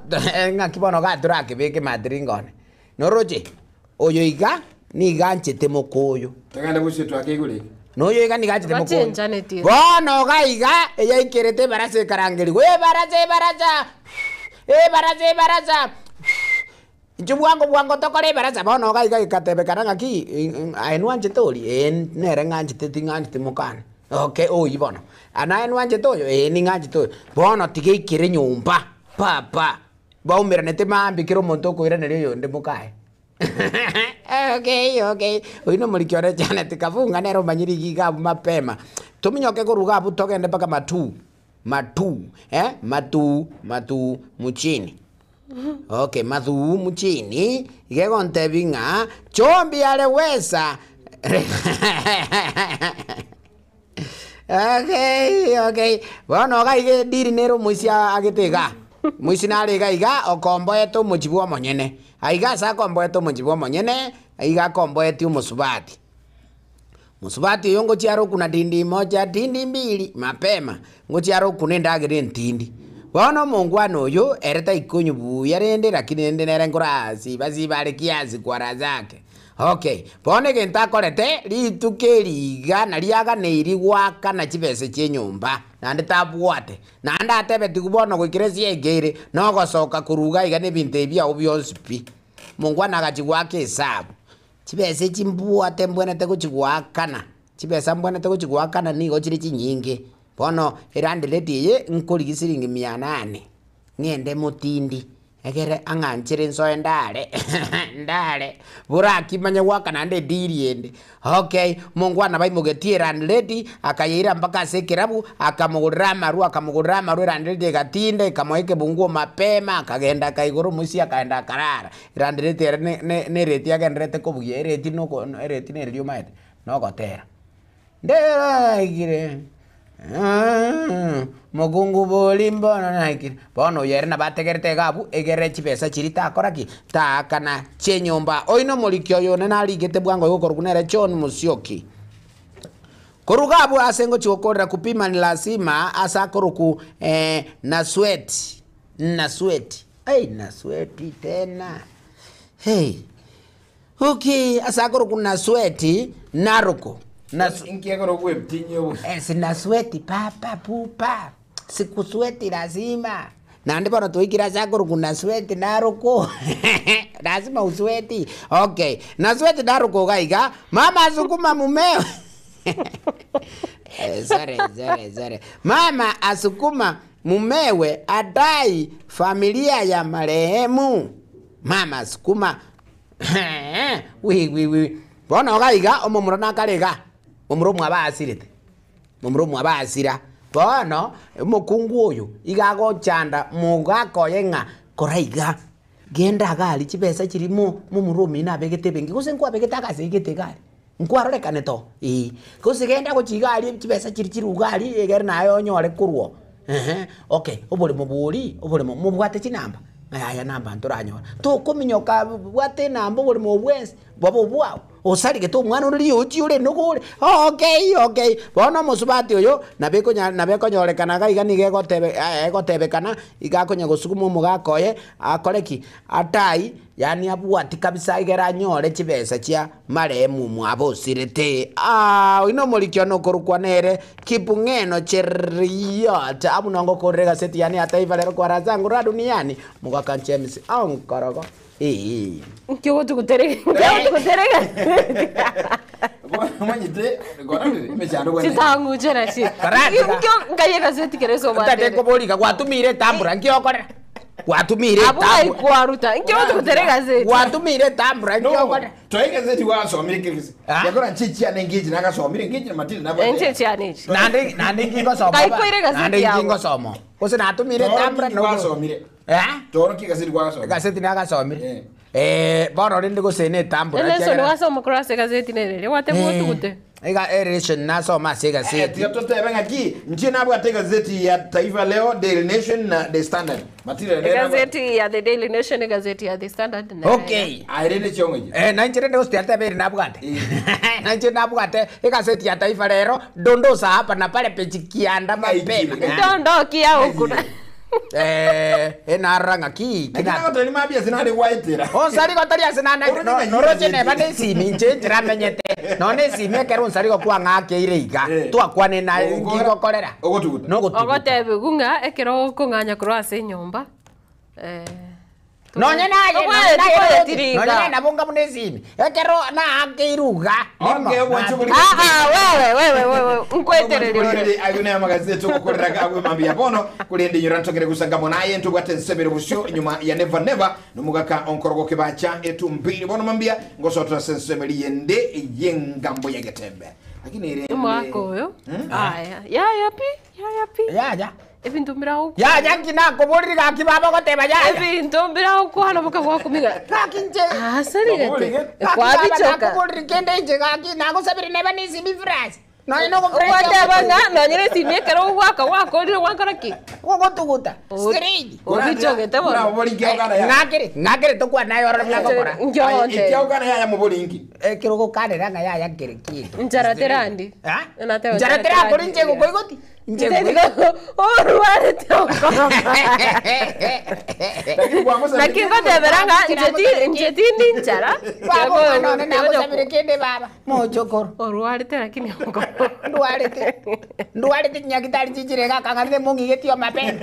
ng'aki bono iga torakebeke matiringa one. Noroche, oyo iga nigo anchete moka oyo. Togende bosio twake igoro eke. Na oyo iga nigo anchete moka oyo. Bachenchanetie. Bono iga iga, eyaikerete ebarasa ekarangerigwa, ebarasa ebarasa, ebarasa ebarasa. Inchuo bwango bwango tokore ebarasa bono iga iga egatebekana ng'aki aye nwanchete oria? Ee nere ng'anchete ting'ancheti mokane. Okay oyio bono. Naye nwanchete oyo? Ee ning'anchete oyo. Bono tiga eikere nyomba papa, baumeranete maambia kera omonto okoiraneria oyonde mokaye. Okay okay, oyio na omoriki one Janet Kabunga nere omanyire iga iga abwo mapema. Tominyoke korwa iga abwo togende mpaka matuu, matuu eh, matuu matuu mchini. Okay, Mathuu muchini iga egontebia ng'a chombi are gwesa Okay, okay. Bono iga iga ediri nere omoisia agete igaa, omoisia nare iga iga okomboete omochie bwa omonyene, aiga ase akomboete omochie bwa omonyene, iga akomboetie omosubati. Mosubati oyo ngochia are okuna tindi moja tindi mbili mapema, ngochia are okuna endagera entindi. Bono omongwana oyo ere taikonywa buya rende lakini rende nere nkora siba siba are kiasi kwa raha zake. Okay, bono egento akorete, rituko eri iga nario aganeiri goakana chibesa chia enyomba, naende tabwate. Naende atebetigwe bono goikera ase yaikeire, nogosoka korwa iga iga na ebinto ebi biago bionsi pi. Omongwana agachia goaka esabu. Chibesa echi mbwate mbwenerete gochia goakana, chibesa mbwenerete gochia goakana nigo chire chinyinge. Bono elandlady eye nkorigia siringi mia nane, ng'ende motindi, egere ang'anchere nsoe ndare ndare, boraki manye goaka naende edeal ende. Okay, omongwana baimogetie elandlady, akayeira mpaka ase ekerabu, akamogorera amarwa akamogorera amarwa elandlady egatinda ekamoa ekebunguo mapema, akagenda akaigora omoisia akaenda akarara. Erandereti ere ne ne nereti agenderete kobugia, ereti noko ereti nereri omaete, nogotera. Nderaikire mokungu bori mbono naikire. Bono oyo ere nabo ategerete iga abwo, egere chibesa chiria takora ki? Taakana chienyomba. Oyio nomoriki oyo one narigete bwango iga okorokwa nere John Musyoki. Korwa iga abwo ase ngochia gokorera kupima ni lazima ase akorokwa Nasweti, Nasweti. Ai nasweti tena. Hey. Okay, ase akorokwa Nasweti, Naroko. Nas Inki akorokwa ebitinya obo? Eh, sinasweti papa pupa, sikusweti lazima. Naende bono twaikire ase akorokwa Nasweti Naroko, lazima usweti. Okay, Nasweti Naroko iga iga, mama asukuma mumewe Eh, sorry, sorry, sorry. Mama asukuma mumewe adai familia ya marehemu. Mama sukuma wi wi wi. Bono iga iga omomura nakare iga, momura omwabo asirete, momura omwabo asira. Bono omokungu oyo iga agochanda mogaka oye ng'a kora iga, genda iga aria chibesa chiria mo momura omino abegete ebenki, gose nkwabegete agasegete iga aria, nkwarorekanete oo eh, gose genda gochia iga aria chibesa chiria chire iga aria egere naye onyore korwa oo, ehe, okay, oboremo boria, oboremo mobwate chinamba, yaya namba ntoranyora, tokominyoka bwata enamba oboremo obwo bwensi, bobe obwao, osarigete omwana ore riochi ore enogo ore, okay okay, bono omosubati oyo, nabo ekonya nabo ekonyorekana iga iga nigo egotebe egotebekana, iga akonya gosuguma omogaka oye, akore ki? Atai, yaani abwati kabisa egere anyore chibesa chia marehemu omwabo osirete. Aah oyio nomoriki one okorokwa nere Kipng'eno Cheruiyot, abwo nongokorera egaseti yane ya Taifa Leo kwa Razangu ra duniani, mogaka James Onkorogo. Eeh. Nki ogotuguterega nki ogotuguterega Omanyete, kororire emechando bwane. chitang'uche nachi Karatiga. Nkio nkai egaseti kere ase Tate obwatete nkoboria gwatumire etambura nki okorera? Gwatumire abwo ngai etambura. kwaruta nki ogotuguterega egaseti Gwatumire etambura nki No, okorera? toe egazeti gwasomire kegese. Ah? Yakora nchichiane ngechi nagasomire ngechi na Matilda nabwate. enche chiane echi Naende naende nki ngosoma Ngai ba? koira egazeti Naende nki yago. ngosoma? Gose natumire Toro etambura nki nogo- gwasomire. Eh? Toro ki egazeti gwasomire. Egazeti nagasomire. Eh. Eh, bono rende gose na etambura Nelson ekiagera- wasoma korwa ase egazeti nere eria gwateba Eh, otugute ega erelation nasoma ase Eh, egazeti. tiga totebe ng'aki nchie nabwate egazeti ya Taifa Leo, Daily Nation na The Standard. Matilda nere nabwate. Egazeti ya The Daily Nation, egazeti ya The Standard nere Okay. Aye rende chiong'o echi. Eh, nainche rende gose tiateba ere nabwate. Nainche nabwate egazeti ya Taifa Lero, dondosa hapa na pale peji kianda mapema. Ng'ai Ndondoki agokuna. Eh, enarora ng'aki Lakini kina agotebia mambia ase nare gwaetera. Onsari gotori ase nana Oroche ng'a noroche yire neba gete. nesimi inche nchiramenyete nonye nesimi ekero onsari gokwang'akeire iga Eh. twakwane naye Ogokora- nkigokorera ogotuguta. nogotuguta Ogotebigu ng'a ekero okong'anya korwa ase enyomba eh, nonye naye Tobwenereti nonye naye koyetiringa. nonye naye nabo nga buna esimi ekero naakeire iga Okay, obwanche bori- Ah, ah, wewe wewe wewe nkwetereria ore. Ayo ne amagazeti ogokorera agwe mambia bono kurende nyora ntogere gusanga monaye ntobwate nsebere busio nyuma ya never never nomugaka onkorogo kebacha etumbiri bono mambia ngosotora senseberi yende yengambo ya getembe lakini ere Omwaka oyo aya yaya pi yaya pi yaya ebinto mbirago yaya nki nakoborire gaki baba ogoteba yaya ebinto mbiragokwana boka gwakumiga gaki nche asarigete Gaki baba kwabichoka nakoborire kende inche gaki nagosabire neba nesimi france nonye ogwateba ng'a nonye na esimi ekero ogwaka gwakorire gwakora ki gogotuguta straight obichogete bono borinki ogana ya ng'akere ng'akere tokwana orore buna ngokora Ngionte. Ikiaugana yaya muborinki ekero gokanera ng'a yaya kere kinto Nchara terandi. Eh? Nateba Nchara nchara terakori terandi. nche gokoigoti nche orwarete okoroka lakini kwamusa lakini ngotebera ng'a inche inche tindi nchara baba omwana one nagosabire kende baba mochokoro orwarete lakini okoro ndwarete ndwarete nyagitari chichire gakang'anire mong'igetio mapema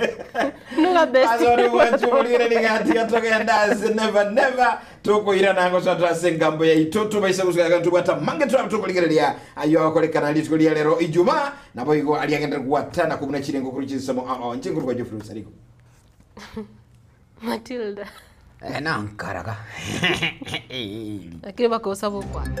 nuga best azori wanchumurire ligati togenda ase never never tukuirana ngosa ase ngambo ya itoto baisa gusuka tubwata mange twa tukuligereria ayo akorekana rituko ria lero ijuma nabo igo ariagenda gwatana kubuna chirengo kuri chisemo a a njengo kwa Geoffrey Sariko Matilda nankaraga lakini bakosa bokwana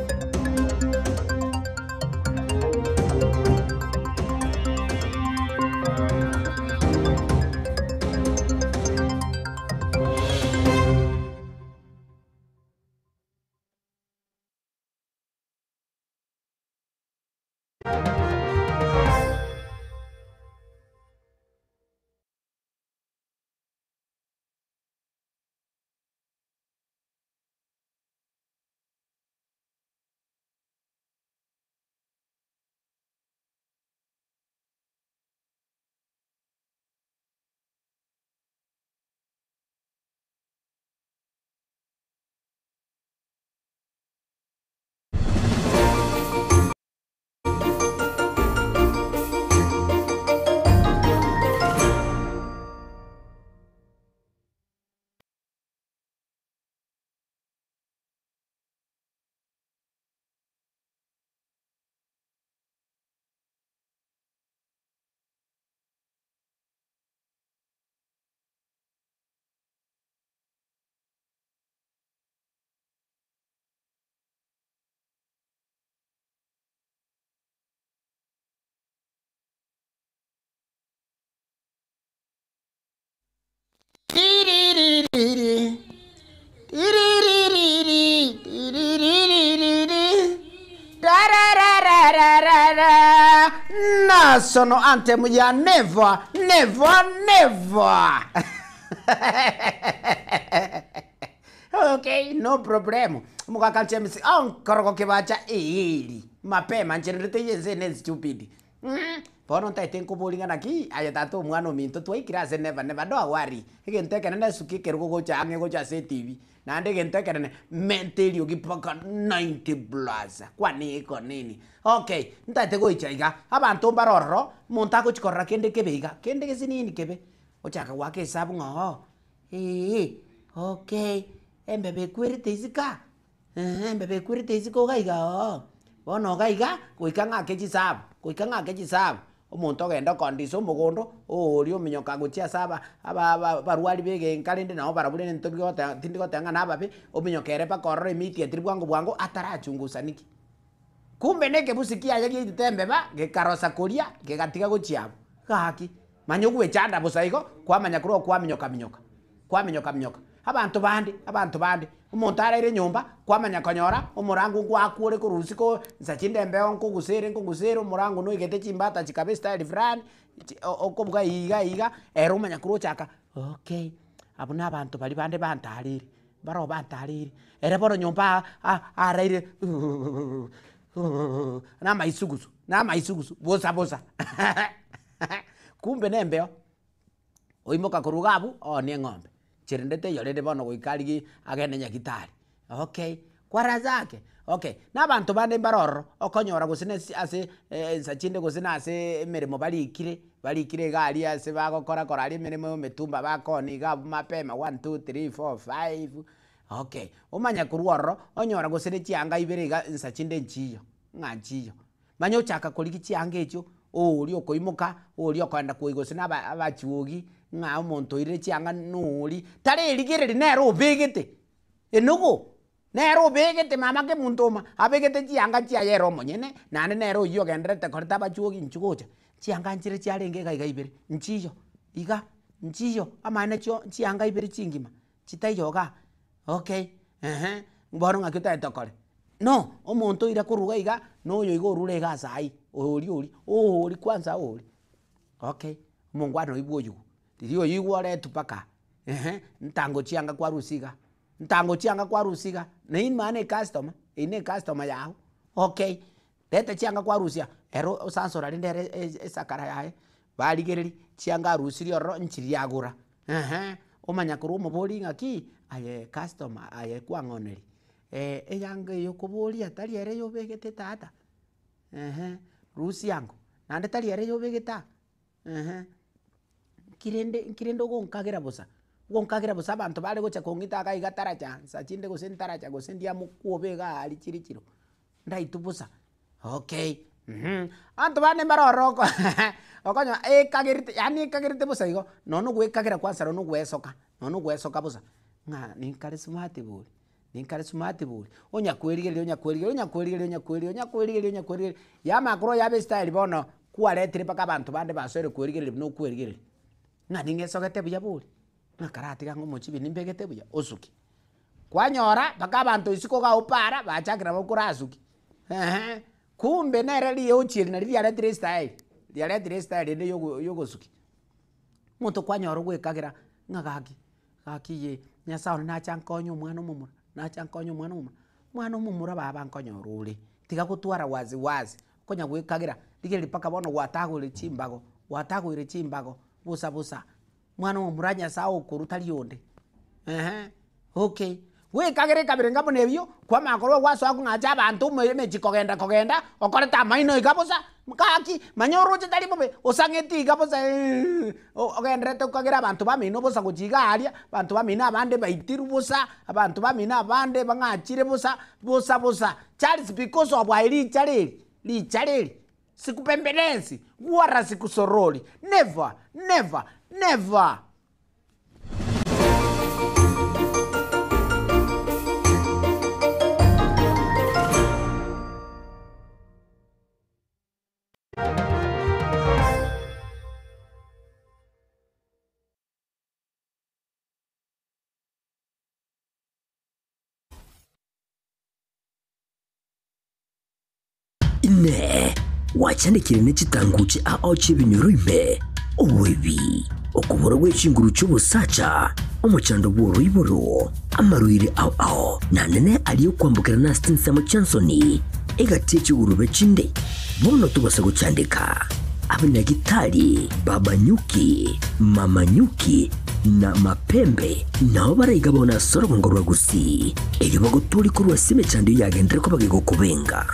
Tiririri, tiririri, tiririri, tarararararara, National anthem ya never, never, never. Okay, no problem. Omogaka James, onkorogo kebacha eeri, mapema nchererete ense ene stupid. Bono ntaete nkoboria ng'a naki aye tata omwana ominto twaikire ase never never don't worry, egento ekenene esuki ekero gogocha ang'e gocha ase etv, naende egento ekenene menta eriogi mpaka 90 plus, kwani iko nini? Okay, ntaete goicha iga, abanto mbare ororo, omonto agochi korora kende kebe iga, kende gesinini kebe, ochaka goaka esabu ng'a oo, eeh, okay, embeba ekwerete isiko aa. Eeh embeba ekwerete isiko iga iga oo, bono iga iga, goika ng'ake chisabu, goika ng'ake chisabu, omonto ogenda okondisa omogondo, ooria ominyoka gochia ase aba aba aba abarwari ba egenka rende nabo barabwo rende ntori goteba tindi goteba ng'a nababe, ominyoka ere mpaka ororo immediately bwango bwango atarachungusa niki. Kumbe na ekebusi kiaye giaitete embeba, gekarosa koria, kegatiga gochia abwo. Gaki, manya ogwechanda bosa igo, kwamanya korwa okwaminyoka minyoka, kwaminyoka minyoka. Abanto bande, abanto bande, omonto araire nyomba, kwamanya konyora, omorango ngoakwa ore korwa isiko, nsa chinde embeo nkogusere nkogusere, omorango noigete chimbata chikaba estyle fulani, chi okobuga iga iga, ere omanya korwa ochaka okay, abwo na abanto baria bande bantarire. Barabwo bantareire, ere bono nyomba aa araire na amaisugusu, na amaisugusu, bosa bosa kumbe na embeo, oimoka korwa iga abwo, oonie eng'ombe, cherende teiyo rende bono goika arigie agende nyagetari, okay, kwaraza ake, okay. Na abanto bande mbare ororo, okonyora gose na ase ase ensa chinde gose na ase emeremo barikire, barikire iga aria ase bagokora kora aria emeremo ya ometumba bakoonia iga abwo mapema one, two, three, four, five, okay. Omanye korwa ororo, onyora gose ne chianga ibere iga nsa chinde nchiyo, ng'a nchiyo. Manya ochaka korigia chianga echio, oria okoimoka, oria okoenda koigwa gose na aba abachuogi, ng'a omonto oirire chianga noria, tarerigereria nere obegete, enogo. Nere obegete mama kemunto oma, abegete chianga chiaye ere omonyene, naende nere oyio ogendererete koreta abachuogi inchuo gocha, chianga nchire chiarenge iga iga ibere, nchiyo, iga, nchiyo, amaene chio chianga ibere chingima, chitaiyo igaa, okay, ehe, bono ng'aki otagete tokore. No, omonto oira korwa iga iga, na oyo iga orure igaa saii, oria oria, oria kwanza oria, okay, omongwana oyio bwa oywo, riria oyoigwa oretwa mpaka ehe, ntango chianga kwarusia igaa. Ntango chianga kwarusia iga, na ime ane ecustomer, eywo ne ecustomer yago, okay, reta chianga kwarusia, ero osansora rende ere esakara yaye, barigereria, chianga arusirie ororo nchiria agora, ehe, omanya korwa omoboria ng'aki, aye customer aye kwang'oneria, eyanga eye okoboria tari ere yobegete tata, ehe, rusia ango, naende tari ere yobegete aa. Eeh, nki rende nki rende ogonkagera bosa, ogonkagera bosa abanto bare gocha kong'ita iga iga taracha nsa chinde gose ntaracha gose ndia mokwobe iga aria chire chiro, ndaitwe bosa, okay mh. Abanto bande mbare ororo oko okonyora ekagerete yaani ekagerete bosa igo, nonya ogoekagera kwansa nonya ogoesoka, nonya ogoesoka bosa, ng'a ninkare smart bori. Ninkare smart bori, onya kwerigereria onya kwerigereria onya kwerigereria onya kwerigereria onya kwerigereria onya kwerigereria, yamanya korwa yabe estyle bono kwaretire mpaka abanto bande basoire kwerigereria buna okwerigereria, ng'a ning'esogete buya bori, ng'a karatiga ng'a omochibi nimbegete buya, osuke. Kwanyora mpaka abanto isiko iga abwo para bachakire nabo korasuki, eeh, kumbe nere riochi eri nario riaretire estyle, riaretire estyle ende yogo yogosukia. Omonto kwanyora ogwekagera ng'a gaki. Gaki iyee, Nyasae one nacha nkonye omwana omomura, nacha nkonye omwana omomura, omwana omomura baba nkonyora ore, tiga gotwara wasi wasi, okonya goekagera, rigereria mpaka bono gwatagorire chimbago, gwatagoire chimbago bosa bosa, omwana omomura Nyasae okorwa tari onde, eeh okay. Goekagera ekabere nga buna eyio, kwamanya korwa gwasoa kong'acha abanto omo emechi kogenda kogenda, okorete amaino iga bosa, gaki manya oroche tari bobe, osang'eti iga bosa ogenderete okagera abanto bamino bosa gochia iga aria, abanto bamino abande baitirwe bosa, abanto bamino abande bang'achire bosa, bosa bosa, Charles because of aye richara eri, richara eri, sikupembelezi, wala sikusorori, never, never, never. Inee! Gwachandekire ne chitanguche ao chi'ebinyoro ime, oboibi, okobora gwe chinguru chi'obosacha, omochando bw'oroiboro, amarwaire ao ao, na nene aria okwambokerana ase chinsemo chia nsoni, egati ye chigurube chinde? Bono tobasa gochandeka. Abanyagitari, Baba Nyuki, Mama Nyuki, na Mapembe nao baraiga bono ase orogongo rwa Gusii, erio bagotoorie korwa ase emechando eyio yagenderere koba gegokobenga.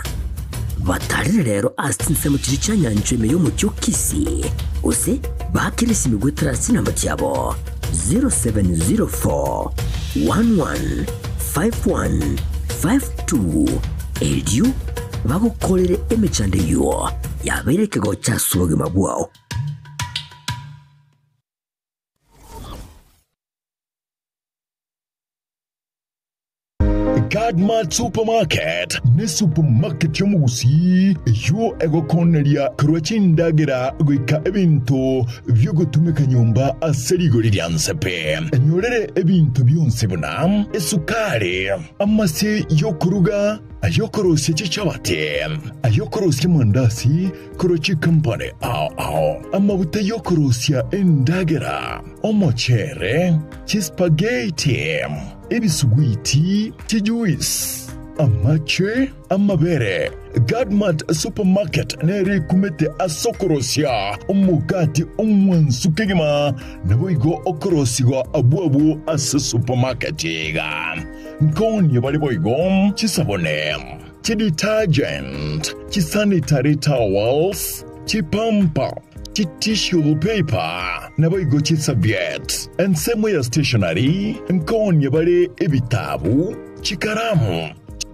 Batarire rero ase chinsemo chiria chia nyanchwa ime y'omochie o Kisii, gose baakere esimi goetera ase chinamba chiabo 0704 11 51 52, erio bagokorere emechando eyio yabeire ekegocha ase obogima bwao. Godmart Supermarket ne supermarket y'omogusii eyio egokooneria korwa chindagera goika ebinto bi'ogotumeka nyomba ase rigori ria nse pe. Enyorere ebinto bionsi buna esukari, amase y'okoruga, ay'okorosia chichabati, ay'okorosia amandasi korwa chikampani ao ao, amabuta y'okorosia endagera, omochere, chispageti, ebisuguiti, chijuice, amache, amabere. Godmart Supermarket nere ekumete ase okorosia omogati omwansu kegima, naboigo okorosigwa abwo abwo ase supermarket iga. Nkonie bare boigo chisabune, chidetergent, chisanitary towels, chipampa, chitissue paper, naboigo chiserviette. Ensemo ya stationery nkonie bare ebitabu, chikaramu,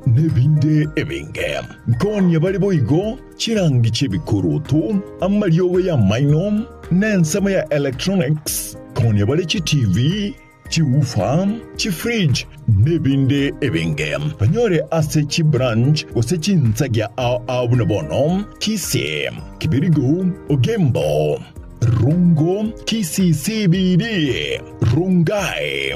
nebinde ebinge. Nkonie bare boigo chirangi chi'ebikoroto, amariogo y'amaino, na ensemo ya electronics. Nkonie bare chiTV, chiwoofer, chifridge, nebinde ebinge. Banyore ase chibranch gose chinsagia ao ao buna bono, Kisii, Kibirigo, Ogembo, Rongo, Kisii CBD, Rongai,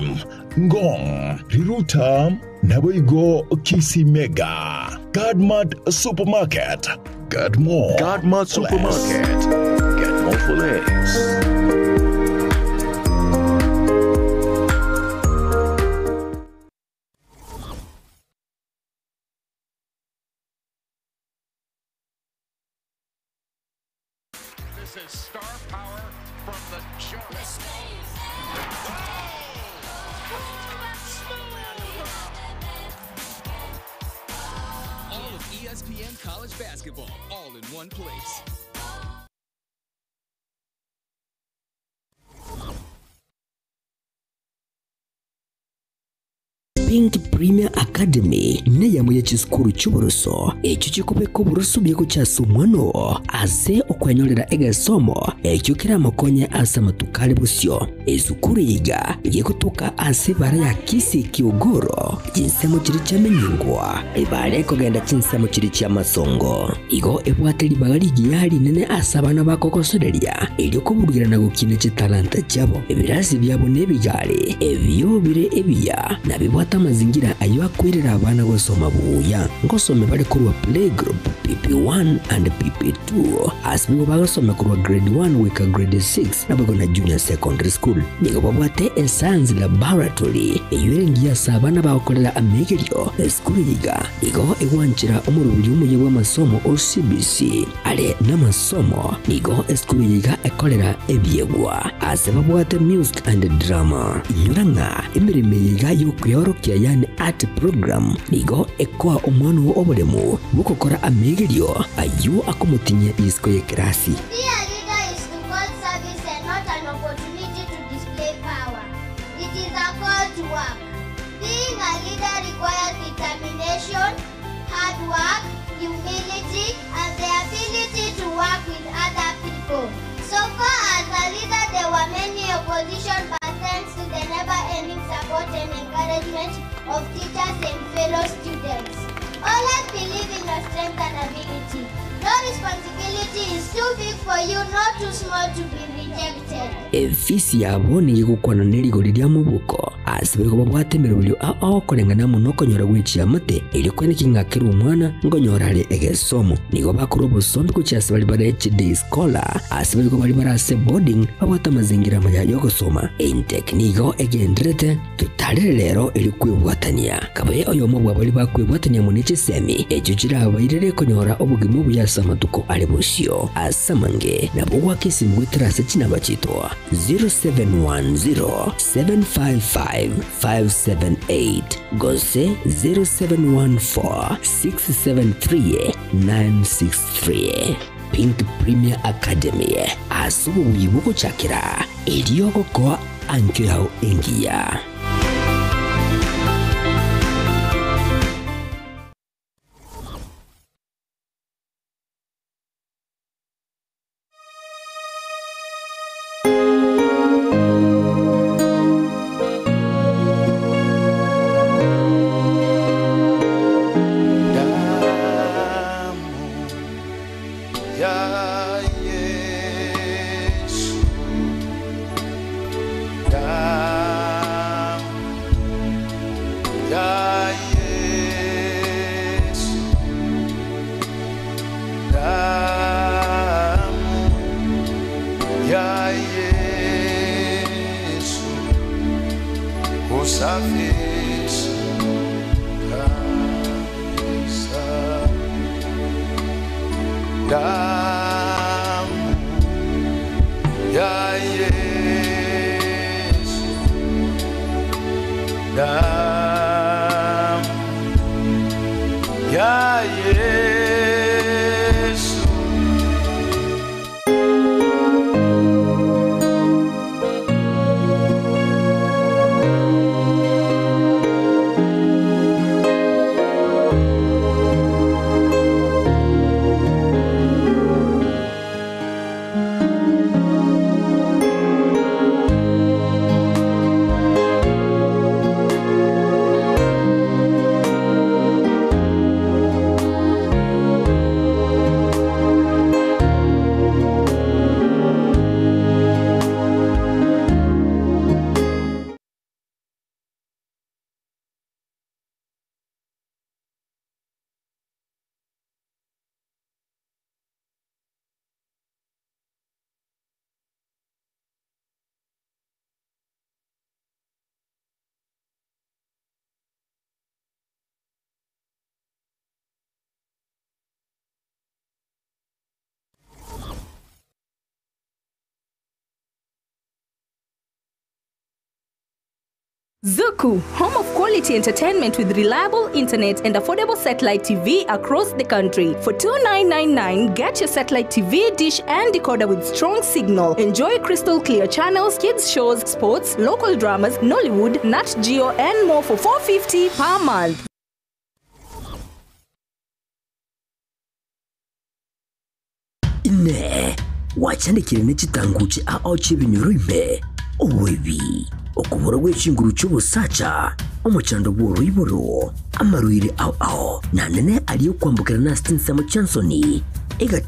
Ngong, Riruta, naboigo Kisii Mega. Godmart Supermarket, get more Godmart for less. Supermarket. Get more for less. This is star power from the jump. All of ESPN college basketball, all in one place. Pink Premier Academy neyamo ye chisukuru chi'oboroso ekio chikobeka oboroso buya gochia omwana oo ase okwenyorera egesomo ekio keramokonye ase amatuko are bosio. Esukuru iga gegotoka ase ebara ya Kisii Kiogoro chinsemo chiri chiamenyingwa ebara ekogenda chinsemo chiri chiamasongo igo ebwate ribaga rigiya rinene ase abana bakogosoreria erio koburugera na gokina chitalanta chiabo ebirasi biabo na ebigare ebio bire ebiya na bibwate amazingira ayo akwerera abana gosoma buya ngosome bare korwa playgroup PP1 and PP2 ase bigo bagosoma korwa grade 1 goika grade 6 naboigo na junior secondary school nigo babwate escience laboratory eyo erengiya ase abana bagokorera amegerio esukuru iga igo egwanchera omorobiri omuya bwa amasomo o CBC are n'amasomo nigo esukuru iga ekorera ebiegwa ase babwate music and drama inyora ng'a emirimo iga yokweyorokia yani art program nigo ekoa omwana oo oboremo bwogokora amegerio aywo akomotinyia isiko ya ekerasi. Be a leader is to call service and not an opportunity to display power. It is a call to work. Being a leader requires determination, hard work, humility, and the ability to work with other people. So far as a leader, there were many opposition, but thanks to the never-ending support and encouragement of teachers and fellow students. Always believe in your strength and ability. No responsibility is too big for you, not too small to be rejected. Efisi yabo nigo egokwana ne rigori ria mobuko, ase bariko babwate emeroberio ao koreng'ana amo nokonyora gwe chiamate, erio kweneki ng'a kera omwana nkonyora are egesomo. Nigo bakorwa obosombi gochia ase baria bare chiday scholar, ase bariko baria bare ase boarding babwate amazingira amaya yogosoma. Intec nigo egendererete totarere rero erio kwebwatania. Kabe oyomo bwa baria bakwebwatania amo ne chisemi echio chirabairere konyora obogima obuya ase amatuko are bosio. Ase amange, nabo ogoaka esimi goetera ase chinamba chiaito 0710 755 578 gose 0714 673 963. Pink Premier Academy, ase obobuya bw'ogochakera erio ogokoa ankio yao engiya. Ya Yesu, damu ya Yesu, damu ya Yesu, usafisha kabisa. Damu ya Yesu, damu ya Yesu. Zuku, home of quality entertainment with reliable internet and affordable satellite TV across the country. For 2999, get your satellite TV, dish and decoder with strong signal. Enjoy crystal clear channels, kids shows, sports, local dramas, Nollywood, Nat Geo and more for 450 per month. Inee! Gwachandekire ne chitanguche ao chi'ebinyoro ime, oboibi, okobora gwe chinguru chi'obosacha, omochando bw'oroiboro, amarwaire ao ao, na nene aria okwambokerana ase chinsemo chi'ensoni, egati.